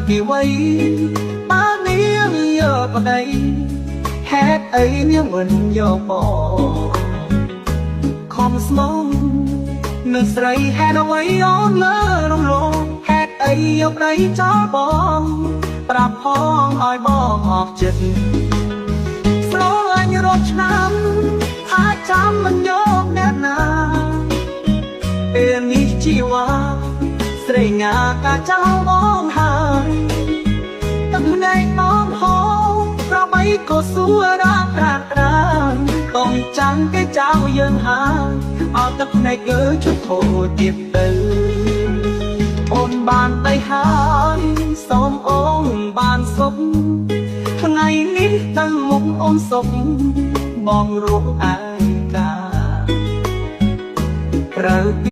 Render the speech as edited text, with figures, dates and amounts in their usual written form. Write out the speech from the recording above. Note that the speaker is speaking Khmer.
ពីវ័យបាននាងយកប្តីហេតុអីនាងមិនយកបងខំស្មងនឹងស្រីហេតុអ្វីអូនលើរំលងហេតុអីយកប្តីចោលបងប្រាប់ផងឲ្យបងអស់ចិត្តស្រឡាញ់រាប់ឆ្នាំថាចាំមិនយកអ្នកណាពេលនេះជីវ៉ាស្រីងាកាចោលបងហើយទឹកភ្នែកបងហូរប្របីក៏សួររាប្រាត្រាកុំចាំងគេចោលយើងហើយអត់ទឹកភ្នែកគឺជប់ធូរទៀតទៅអូនបានទៅហើយសូមអូនបានសុខថ្ងៃនេះទៅមុខអូនសុខបងរកឯកាត្រូវ។